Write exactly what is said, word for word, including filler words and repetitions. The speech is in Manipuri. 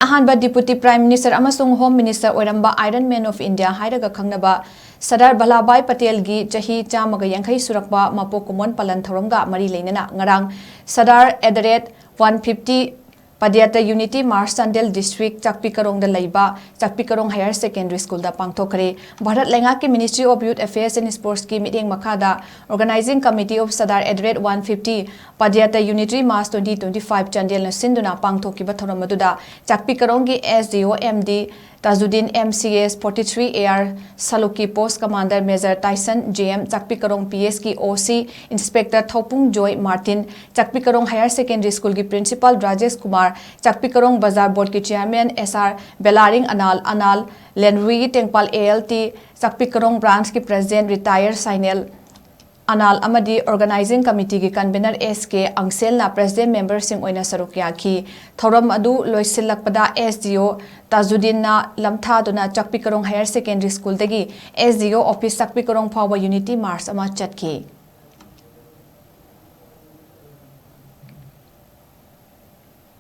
ꯑꯍꯥꯟꯕ Deputy Prime Minister ꯑꯃꯁꯨꯡ Home Minister ꯑꯣꯏꯔꯝꯕ Iron Man of India ꯍꯥꯏꯔꯒ ꯈꯪꯅꯕ ꯁꯔꯗꯥꯔ ꯚꯜꯂꯥꯚꯚꯥꯏ ꯄꯇꯦꯜꯒꯤ ꯆꯍꯤ ꯆꯥꯝꯃꯒ ꯌꯥꯡꯈꯩ ꯁꯨꯔꯛꯄ ꯃꯄꯣꯛ ꯀꯨꯝꯑꯣꯟ ꯄꯥꯂꯟ ꯊꯧꯔꯝꯒ ꯃꯔꯤ ꯂꯩꯅꯅ ꯉꯔꯥꯡ Sardar at the rate one fifty Padyatraya Unity March Chandel district ꯆꯥꯛꯄꯤ ꯀꯔꯣꯡꯗ ꯂꯩꯕ ꯆꯥꯛꯄꯤ ꯀꯔꯣꯡ Higher Secondary Schoolꯗ ꯄꯥꯡꯊꯣꯛꯈ꯭ꯔꯦ꯫ ꯚꯥꯔꯠ ꯂꯩꯉꯥꯛꯀꯤ Ministry of Youth Affairs and Sportsꯀꯤ ꯃꯤꯠꯌꯦꯡ ꯃꯈꯥꯗ Organising Committee of Sardar at the rate one fifty Padyatraya Unity March twenty twenty-five ꯆꯥꯟꯗꯦꯜꯅ ꯁꯤꯟꯗꯨꯅ ꯄꯥꯡꯊꯣꯛꯈꯤꯕ ꯊꯧꯔꯝ ꯑꯗꯨꯗ ꯆꯥꯛꯄꯤ ꯀꯔꯣꯡꯒꯤ S D O M D ꯇꯥꯖꯨꯗꯤꯟ, M C S forty-three A R ꯁꯂꯨꯛꯀꯤ Post Commander Major Tyson, J M Chakpi ꯀꯔꯣꯡ P Sꯀꯤ O C Inspector ꯊꯧꯄꯨꯡ joy, Martin Chakpi ꯀꯔꯣꯡ Higher Secondary Schoolꯒꯤ Principal Rajesh Kumar, ꯆꯥꯛꯄꯤ ꯀꯔꯣꯡ ꯕꯖꯥꯔ Boardꯀꯤ Chairman S R ꯕꯦꯂꯥꯔꯤꯡ Anal, Anal ꯂꯦꯟꯔꯨꯏꯒꯤ ꯇꯦꯡꯄꯥꯜ A L T, Chakpi ꯀꯔꯣꯡ Branchꯀꯤ President Retired ꯁꯥꯏꯅꯦꯜ Anal ꯑꯃꯗꯤ Organising Committeeꯒꯤ Convener S K ꯑꯪꯁꯦꯜꯅ President memberꯁꯤꯡ ꯑꯣꯏꯅ ꯁꯔꯨꯛ ꯌꯥꯈꯤ꯫ ꯊꯧꯔꯝ ꯑꯗꯨ ꯂꯣꯏꯁꯤꯜꯂꯛꯄꯗ S D O ꯇꯥꯖꯨꯗꯤꯟꯅ ꯂꯝꯊꯥꯗꯨꯅ ꯆꯥꯛꯄꯤ ꯀꯔꯣꯡ Higher Secondary Schoolꯗꯒꯤ S D O Office ꯆꯥꯛꯄꯤ ꯀꯔꯣꯡ ꯐꯥꯎꯕ Unity March ꯑꯃ ꯆꯠꯈꯤ꯫